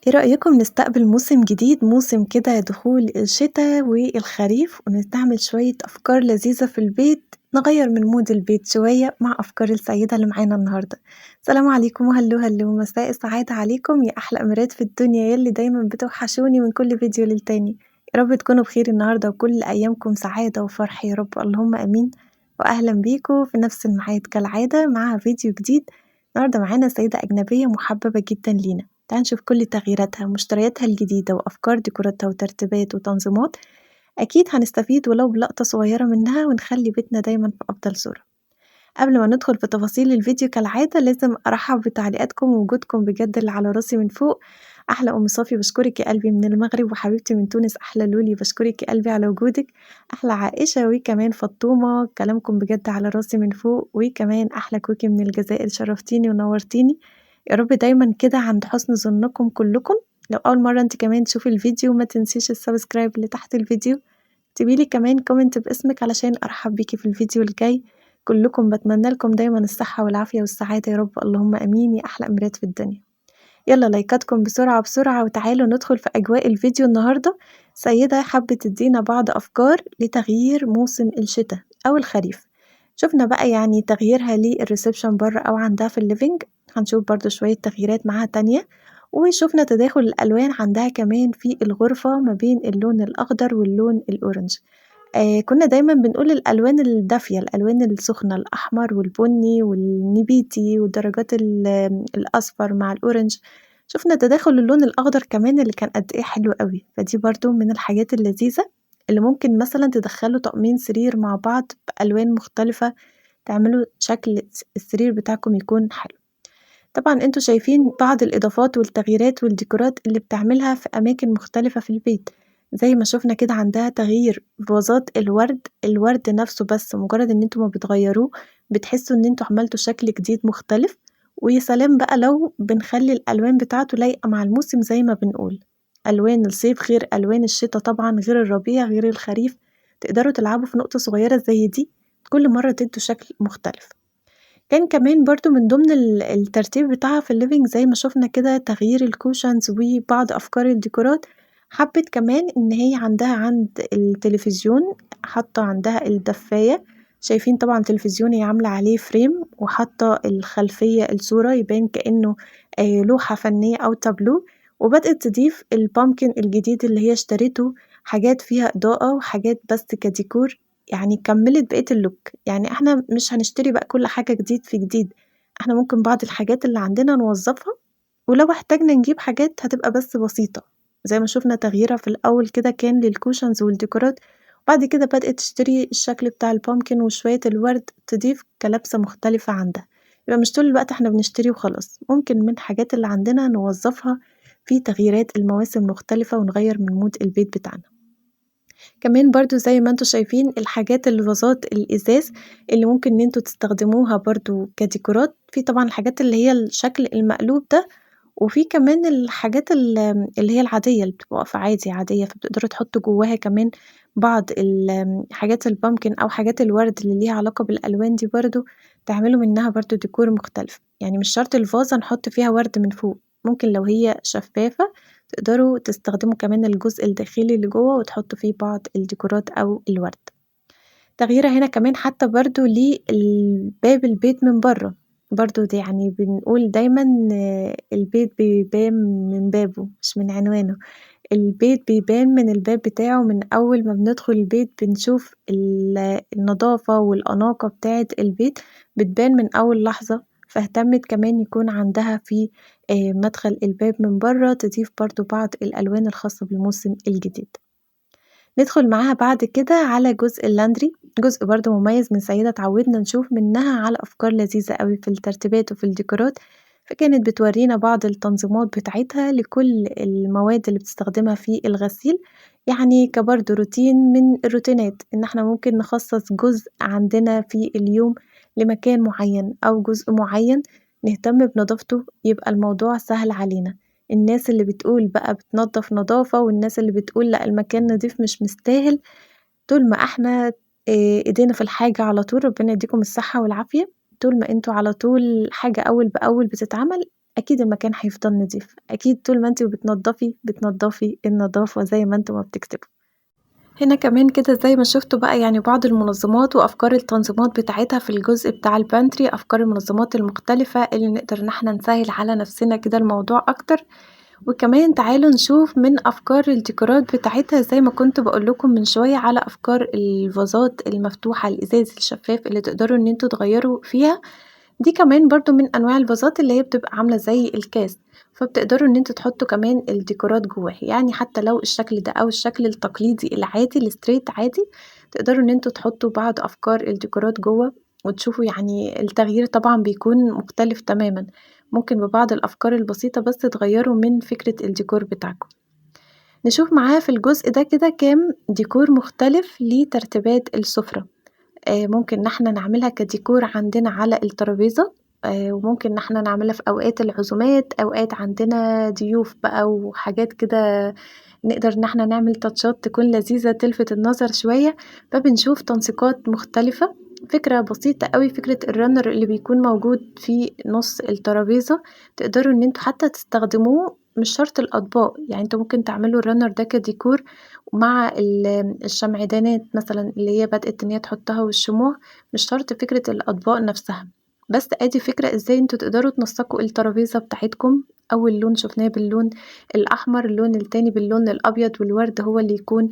إيه رأيكم نستقبل موسم جديد، موسم كده دخول الشتا والخريف، ونستعمل شوية أفكار لذيذة في البيت، نغير من mood البيت شوية مع أفكار السيدة اللي معانا النهاردة. السلام عليكم وهلو هلو، مساء السعادة عليكم يا أحلى أميرات في الدنيا يلي دايما بتوحشوني من كل فيديو للتاني. يا رب تكونوا بخير النهاردة وكل أيامكم سعادة وفرح يا رب، اللهم آمين. وأهلا بيكم في نفس الميعاد كالعادة مع فيديو جديد. النهاردة معانا سيدة أجنبية محببة جدا لينا، تعالوا نشوف كل تغييراتها ومشترياتها الجديدة وأفكار ديكوراتها وترتيبات وتنظيمات. أكيد هنستفيد ولو بلقطة صغيرة منها ونخلي بيتنا دايما في أفضل صورة. قبل ما ندخل في تفاصيل الفيديو كالعادة لازم أرحب بتعليقاتكم ووجودكم بجد اللي على راسي من فوق. أحلى أم صافي بشكرك يا قلبي من المغرب، وحبيبتي من تونس أحلى لولي بشكرك يا قلبي على وجودك. أحلى عائشة وكمان فطومة كلامكم بجد على راسي من فوق، وكمان أحلى كوكي من الجزائر شرفتيني ونورتيني. يا رب دايما كده عند حسن ظنكم كلكم. لو أول مرة انت كمان تشوفي الفيديو ما تنسيش ال subscribe اللي تحت الفيديو، اكتبي لي كمان comment باسمك علشان أرحب بيكي في الفيديو الجاي. كلكم بتمنى لكم دايما الصحة والعافية والسعادة يا رب، اللهم آمين يا أحلى أميرات في الدنيا. يلا لايكاتكم بسرعة بسرعة وتعالوا ندخل في أجواء الفيديو النهاردة. سيدة حبت تدينا بعض أفكار لتغيير موسم الشتاء أو الخريف. شفنا بقى تغييرها لل reception بره أو عندها في ال living، هنشوف برضو شوية تغييرات معاها تانية. وشفنا تداخل الألوان عندها كمان في الغرفة ما بين اللون الأخضر واللون ال orange. كنا دايما بنقول الألوان الدافية، الألوان السخنة، الأحمر والبني والنبيتي والدرجات الأصفر مع ال orange. شفنا تداخل اللون الأخضر كمان اللي كان قد إيه حلو قوي. فدي برضو من الحاجات اللذيذة اللي ممكن مثلا تدخلوا طقمين سرير مع بعض بألوان مختلفة، تعملوا شكل السرير بتاعكم يكون حلو. طبعا انتوا شايفين بعض الإضافات والتغييرات والديكورات اللي بتعملها في أماكن مختلفة في البيت، زي ما شفنا كده عندها تغيير فازات الورد، الورد نفسه بس مجرد ان انتوا ما بتغيروه بتحسوا ان انتوا عملتوا شكل جديد مختلف. ويا سلام بقى لو بنخلي الألوان بتاعته لايقة مع الموسم، زي ما بنقول ألوان الصيف غير ألوان الشتاء طبعا، غير الربيع غير الخريف. تقدروا تلعبوا في نقطة صغيرة زي دي كل مرة تدوا شكل مختلف. كان كمان برضو من ضمن الترتيب بتاعها في ال living زي ما شفنا كده تغيير ال cushions وبعض أفكار الديكورات. حبت كمان إن هي عندها عند التلفزيون حاطة عندها الدفاية، شايفين طبعا التلفزيون هي عاملة عليه frame وحاطة الخلفية الصورة يبان كأنه، لوحة فنية أو تابلو. وبدأت تضيف ال pumpkin الجديد اللي هي اشتريته، حاجات فيها إضاءة وحاجات بس كديكور، كملت بقية ال look. احنا مش هنشتري بقى كل حاجة جديد في جديد، احنا ممكن بعض الحاجات اللي عندنا نوظفها، ولو احتاجنا نجيب حاجات هتبقى بس بسيطة. زي ما شفنا تغييرها في الأول كده كان لل cushions والديكورات، بعد كده بدأت تشتري الشكل بتاع ال pumpkin وشوية الورد تضيف كلبسة مختلفة عندها. يبقى مش طول الوقت احنا بنشتري وخلاص، ممكن من الحاجات اللي عندنا نوظفها في تغييرات المواسم المختلفة ونغير من mood البيت بتاعنا. كمان برضو زي ما انتوا شايفين الحاجات الفازات الإزاز اللي ممكن ان انتوا تستخدموها برضو كديكورات، في طبعا الحاجات اللي هي الشكل المقلوب ده، وفي كمان الحاجات اللي هي العادية اللي بتبقى واقفة عادي عادية، فبتقدروا تحطوا جواها كمان بعض حاجات ال pumpkin أو حاجات الورد اللي ليها علاقة بالألوان دي، برضو تعملوا منها برضو ديكور مختلف. مش شرط الفازة نحط فيها ورد من فوق، ممكن لو هي شفافة تقدروا تستخدموا كمان الجزء الداخلي اللي جوه وتحطوا فيه بعض الديكورات أو الورد. تغييرها هنا كمان حتى برضو للباب البيت من بره، برضو دي بنقول دايما البيت بيبان من بابه مش من عنوانه، البيت بيبان من الباب بتاعه. من أول ما بندخل البيت بنشوف النظافة والأناقة بتاعة البيت بتبان من أول لحظة. فاهتمت كمان يكون عندها في، مدخل الباب من بره تضيف برضو بعض الألوان الخاصة بالموسم الجديد. ندخل معاها بعد كده على جزء اللاندري، جزء برضو مميز من سيدة اتعودنا نشوف منها على أفكار لذيذة قوي في الترتيبات وفي الديكورات. فكانت بتورينا بعض التنظيمات بتاعتها لكل المواد اللي بتستخدمها في الغسيل، كبرضو روتين من الروتينات إن احنا ممكن نخصص جزء عندنا في اليوم لمكان معين أو جزء معين نهتم بنظافته، يبقى الموضوع سهل علينا. الناس اللي بتقول بقى بتنظف نظافة والناس اللي بتقول لا المكان نظيف مش مستاهل، طول ما احنا، ايدينا في الحاجة على طول، ربنا يديكم الصحة والعافية، طول ما انتوا على طول حاجة أول بأول بتتعمل أكيد المكان هيفضل نضيف، أكيد طول ما انتِ بتنضفي بتنضفي النضافة زي ما انتم ما بتكتبوا. هنا كمان كده زي ما شفتوا بقى يعني بعض المنظمات وأفكار التنظيمات بتاعتها في الجزء بتاع ال pantry، أفكار المنظمات المختلفة اللي نقدر إن احنا نسهل على نفسنا كده الموضوع أكتر. وكمان تعالوا نشوف من أفكار الديكورات بتاعتها زي ما كنت بقول لكم من شوية على أفكار الفازات المفتوحة الإزاز الشفاف اللي تقدروا إن انتوا تغيروا فيها. دي كمان برضو من أنواع الفازات اللي هي بتبقى عاملة زي الكاس، فبتقدروا إن انتوا تحطوا كمان الديكورات جواها، يعني حتى لو الشكل ده أو الشكل التقليدي العادي ال straight عادي، تقدروا إن انتوا تحطوا بعض أفكار الديكورات جوه وتشوفوا يعني التغيير طبعا بيكون مختلف تماما. ممكن ببعض الأفكار البسيطة بس تغيروا من فكرة الديكور بتاعكم. نشوف معاه في الجزء ده كده كام ديكور مختلف لترتيبات السفرة. ممكن إن احنا نعملها كديكور عندنا على الترابيزة، وممكن إن احنا نعملها في أوقات العزومات، أوقات عندنا ضيوف بقى وحاجات كده، نقدر إن احنا نعمل تاتشات تكون لذيذة تلفت النظر شوية. فبنشوف تنسيقات مختلفة. فكرة بسيطة قوي فكرة الرنر اللي بيكون موجود في نص الترابيزة، تقدروا إن انتوا حتى تستخدموه، مش شرط الأطباق، يعني انتوا ممكن تعملوا الرنر ده كديكور مع الشمعدانات مثلا اللي هي بدأت إن هي تحطها والشموع، مش شرط فكرة الأطباق نفسها. بس ادي فكرة ازاي انتوا تقدروا تنسقوا الترابيزة بتاعتكم. أول لون شفناه باللون الأحمر، اللون التاني باللون الأبيض، والورد هو اللي يكون،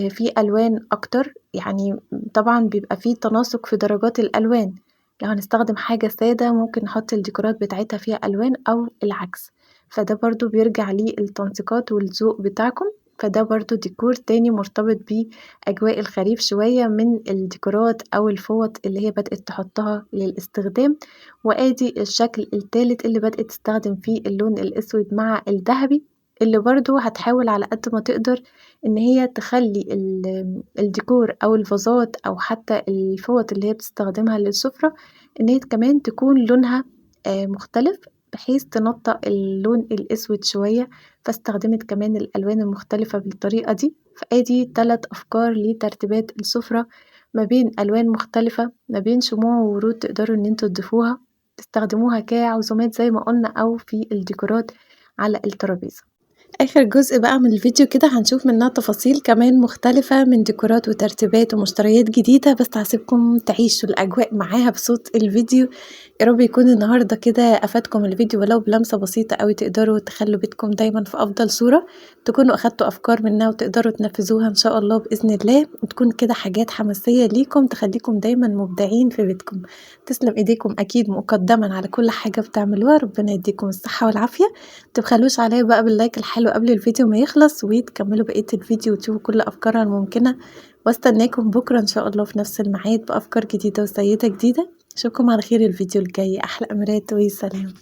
فيه ألوان أكتر. يعني طبعا بيبقى فيه تناسق في درجات الألوان، لو هنستخدم حاجة سادة ممكن نحط الديكورات بتاعتها فيها ألوان أو العكس، فده برضو بيرجع للتنسيقات والذوق بتاعكم. فده برضو ديكور تاني مرتبط بأجواء الخريف شوية من الديكورات أو الفوط اللي هي بدأت تحطها للاستخدام. وآدي الشكل التالت اللي بدأت تستخدم فيه اللون الأسود مع الذهبي، اللي برضو هتحاول على قد ما تقدر إن هي تخلي الديكور أو الفازات أو حتى الفوط اللي هي بتستخدمها للسفرة إن هي كمان تكون لونها، مختلف، بحيث تنطق اللون الأسود شوية، فاستخدمت كمان الألوان المختلفة بالطريقة دي. فآدي 3 أفكار لترتيبات السفرة، ما بين ألوان مختلفة، ما بين شموع وورود تقدروا إن انتوا تضيفوها تستخدموها كعزومات زي ما قلنا، أو في الديكورات على الترابيزة. آخر جزء بقى من الفيديو كده هنشوف منها تفاصيل كمان مختلفة من ديكورات وترتيبات ومشتريات جديدة، بس هسيبكم تعيشوا الأجواء معاها بصوت الفيديو. يا رب يكون النهاردة كده أفادكم الفيديو ولو بلمسة بسيطة أوي، تقدروا تخلوا بيتكم دايما في أفضل صورة، تكونوا أخدتوا أفكار منها وتقدروا تنفذوها إن شاء الله بإذن الله، وتكون كده حاجات حماسية ليكم تخليكم دايما مبدعين في بيتكم. تسلم إيديكم أكيد مقدما على كل حاجة بتعملوها، ربنا يديكم الصحة والعافية. متبخلوش عليا بقى باللايك الحلو قبل الفيديو ما يخلص، وتكملوا بقية الفيديو وتشوفوا كل أفكارها الممكنة. واستناكم بكرة إن شاء الله في نفس الميعاد بأفكار جديدة وسيدة جديدة. أشوفكم على خير الفيديو الجاي. أحلى أميرات وسلام.